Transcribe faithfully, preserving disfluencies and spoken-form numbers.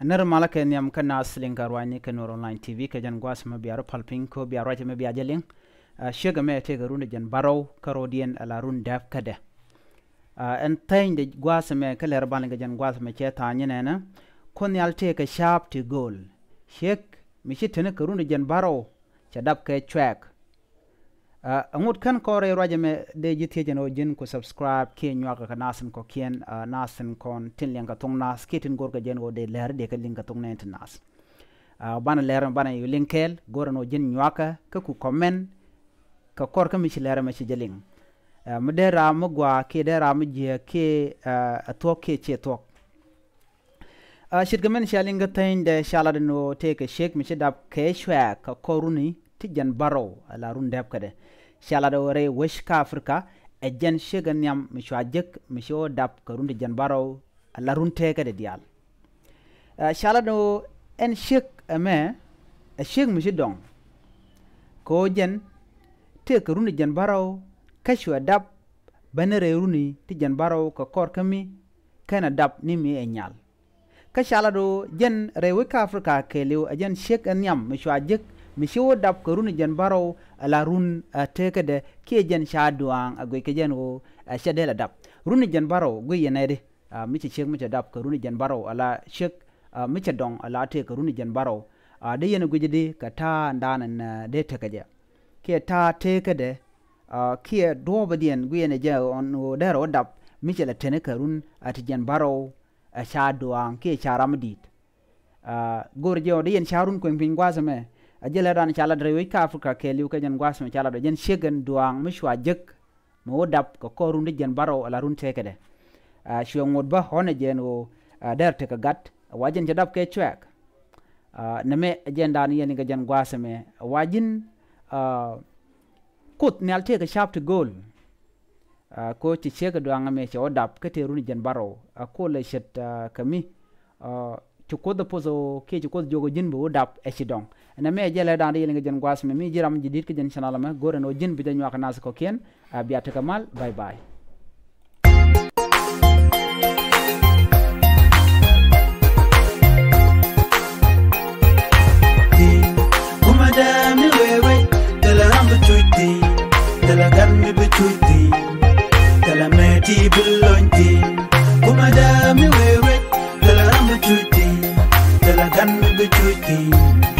Nɛr malä kɛ nhiam kä naath liŋ kɛ ruacni kɛ Nuɛr Online T V kɛ jɛn gua̱a̱th mɛ bia rɔ pal piny kä bia ruac mɛ bia jɛ liŋ. Ɛ, ciek ɛmɛ tëëkɛ run ti jɛn bärɔw kä rɔ̱diɛn ala run dääp kädɛ. Ɛ, ɛn thɛny de gua̱a̱th mɛ kä lɛr ban liŋ kɛ jɛn gua̱a̱th mɛ cɛ tha̱a̱ny nɛnɛ. Kuoth Nhial tëëkɛ ca̱a̱p ti gööl. Ciek mi ci teni kɛ run ti jɛn bärɔw cɛ dap kɛ cuɛɛk. Ɛ, ŋut kän kɔn rɛy ruacɛ mɛ dee ji̱ thiecɛn ɣöö ji̱n ku subscribe kiɛ nyuakä kɛ naath tin kɔ̱kiɛn, ɛ, naath tin kɔn tin liɛŋ kɛ thok naath kiɛ tin go̱rkɛ jɛn ɣöö dee lɛr dee kɛ liŋ kɛ thok nɛɛni ti naath. Ɛ, banɛ lɛr mɛ banɛ yɛ liŋ kɛɛl, go̱rɛ ni ɣöö ji̱n nyuakä kä ku comment kɛ kɔr kä mi ci lɛr mɛ ci jɛ liŋ. Ɛ, mi dee ram mi gua̱a̱ kiɛ dee ram mi jiääk kiɛ, ɛ, ɛ thuɔ̱k kiɛ ciɛ thuɔ̱k. Ɛ, ce̱tkɛ min cia liŋ kä thänydɛ ca lat ɛn ɣöö tëëkɛ ciek mi ci dap kɛ cuɛɛk kɛ kɔr runi ti jɛn bärɔw ala run dääp kädɛ. Ca lat ɣöö rɛy wec kä Africa ɛ jɛn ciek ɛ nhiam mi cua jek mi ci ɣöö dap kɛ run ti jɛn bärɔw ala run tëëkädɛ diaal. Ɛ, ca lat ɛn ɣöö ɛn ciek ɛmɛ ɛ ciek mi ci dɔŋ. Kɛ ɣöö jɛn tëëkɛ run ti jɛn bärɔw kä cuɛ dap bäni rɛy runi ti jɛn bärɔw kɛ kɔr kä mi /kenɛ dap ni mi ɛ nyal. Kä ca lat ɣöö jɛn rɛy wec kä Africa kɛɛliw ɛ jɛn ciek ɛ nhiam mi cua jek mi ci ɣöö dap kɛ runi jɛn bärɔw ala run, ɛ, tëëkädɛ kiɛ jɛn ca duaaŋ ɛ guic kɛ jɛn ɣöö, ɛ, cɛ dee la dap. Runi jɛn bärɔw guic yɛn nɛy di, ɛ, mi ci ciek mi cɛ dap kɛ runi jɛn bärɔw ala ciek, ɛ, mi cɛ dɔŋ ala tëëkɛ runi jɛn bärɔw. Ɛ, dee yɛn guic di kɛ ta̱a̱ ɛn da̱a̱n ɛn, ɛ, dee tekɛ jɛ kiɛ ta̱a̱ tëëkädɛ, ɛ, kiɛ duɔ̱ɔ̱pädiɛn guic yɛn ɛ jɛ ɣöö dee rɔ dap mi cɛ la teni kɛ run, ɛ, ti jɛn bärɔw, ɛ, ca duaaŋ kiɛ ca ram mi di̱i̱t. Ɛ, go̱o̱rɛ jɛ ɣöö dee yɛn ca run kueŋ piny gua̱a̱th ɛmɛ. Ɛ jɛn lɛr dan ca lat rɛy wec kä Africa kɛɛliw kɛ jɛn gua̱a̱th ɛmɛ ca lat ɣöö jɛn ciek ɛn duaaŋ mi cua jek mi ɣöö dap kɛ kɔr run ti jɛn bärɔw ala run tëëkädɛ. Ɛ, cuɛ ŋot bä ɣɔ̱nɛ jɛ ɛn ɣöö, ɛ, dee rɔ tekɛ gat ɛ wa jɛn cɛ dap kɛ cuɛɛk. Ɛ, nɛmɛ ɛ jɛn dan yɛn kɛ jɛn gua̱a̱th ɛmɛ ɛ wa ji̱n, ɛ, Kuoth Nhial tëëkɛ ca̱a̱p ti gööl. Ɛ, kɛ ɣöö ci ciek ɛ duaaŋ ɛmɛ cɛ ɣöö dap kä tëë runi jɛn bärɔw. Ɛ, kulɛ ce̱t, ɛ, kɛ mi, ɛ, ci Kuoth ɛ poth ɣöö kiɛ ci Kuoth jiök ɣöö ji̱n bi ɣöö dap ɛ ci dɔŋ. Nɛmɛ ɛ jɛn lɛr dan yɛn kɛ jɛn gua̱a̱th ɛmɛ mi ji̱ ram ji̱ di̱t kä jɛn channel ɛmɛ, go̱o̱rɛ ni ɣöö ji̱n bi jɛ nyuak kɛ naath kɔ̱kiɛn. Ɛ, bia tekɛ mal. Bye bye. Kumɛ dee mi wee wec, thilɛ ram bi cuc thi̱n, thilɛ gat mi bi cuc thi̱n, thilɛ mɛ ti bi lony thi̱n. Kumɛ dee mi wee wec, thilɛ ram bi cuc thi̱n, thilɛ gat mi bi cuc thi̱n.